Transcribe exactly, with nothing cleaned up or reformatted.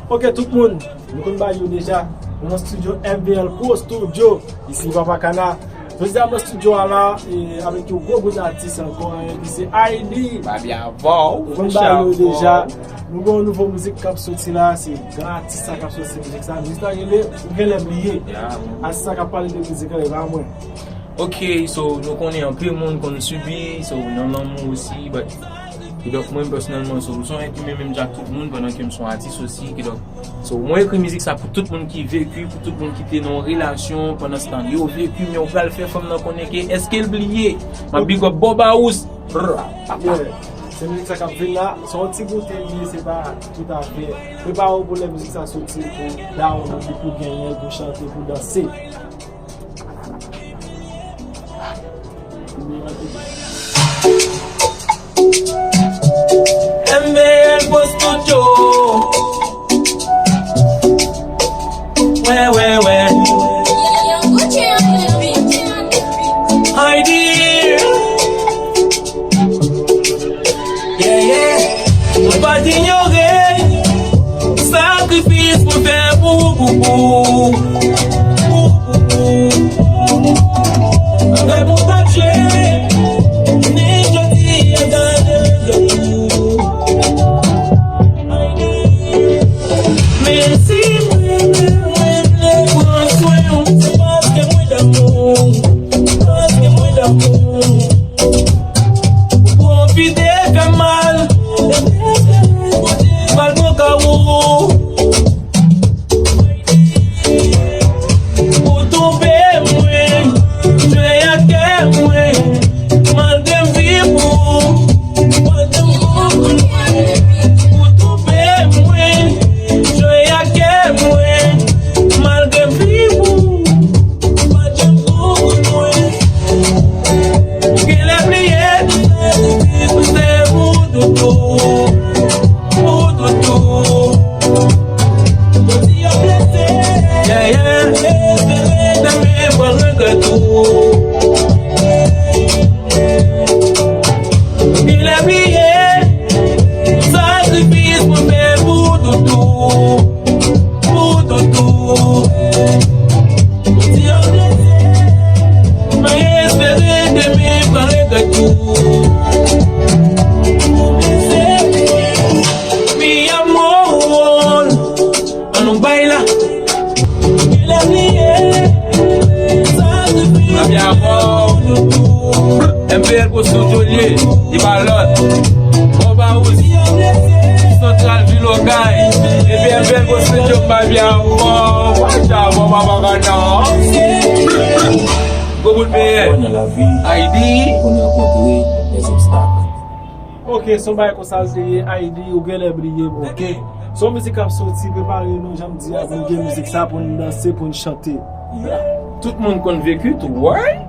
Ok, tout moun, nou konn bagay yo deja. Nou nan studio M V L Pro Studio, isi Papa Kana. Jodi a, nan studio a la, e, avèk yon gwo bout atis ankò, e, ki se Aidy. Babia Vòw. Nou konn bagay yo deja. Nou gen yon nouvo mizik k ap soti la, se gran atis sa k ap soti mizik sa. Mizik sa rele Ou genlè bliye. Atis sa k ap pale de mizik la, e pa mwen. Ok, so, nou konnen anpil moun konn sibi, so, nan lanmou osi, but, kidonk, mwen, pèsonèlman, so, m se yon èt imen menm jan ak tout moun, pandan ke m se yon atis osi, kidonk, so, mwen ekri mizik sa pou tout moun ki veki, pou tout moun ki te nan yon relasyon, pandan se tan yo veki, men ou pral fè fanm nan konnen ke, èske l bliye? M ap big up Bob House. Brr. Yeah. Se mizik sa k ap vin la, se yon ti goute li ye, se pa toutafè. Prepare w pou lè mizik sa soti, pou down, pou genyen, pou chante, pou danse. M V L Pro Studio. Wè, wè, wè. Aidy. Yeah, yeah. Mwen pa t inyore sakrifis mwen fè pou ou, pou ou, pou ou. Malgre mwen pa t jwe, ni jodi a gade regrèt ou. Menm si mwen, mwen, mwen vle pran swen ou, se paske mwen damou, paske mwen damou. Ou pwofite fè m mal, mal pran ka ou. Ou twonpe mwen, jwe ak kè mwen, malgre m viv pou ou. Ou twonpe mwen, jwe ak kè mwen, malgre m viv pou ou. Ou pa janm konprann mwen. Ou genlè bliye tout sa ki te pase pou doudou, pou doudou. Jodi a blese, yeah, yeah. Espere demen pral regrèt ou. Ou genlè bliye sakrifis mwen fè pou doudou, pou doudou. Jodi a blese, mwen espere demen pral regrèt ou. Ou blese, mi amor. An nou bay la. Mafya Vòw. M V L Pro Studio l ye. Li pa lòt. Bob House. Santral vil Okay. Epi M V L Pro Studio, Mafya Vòw. Mafya Vòw, Papa Kana. Gwo bout peye. Nan lavi, Aidy. Ou konn rankontre des obstacles. Ok, se yon bagay konsa l te ye, Aidy, ou genlè bliye m, ok. Se yon mizik k ap soti, prepare nou, jan m di a, pou n gen mizik sa, pou n danse, pou n chante. Yeah. Tout moun konn veki tou, wè?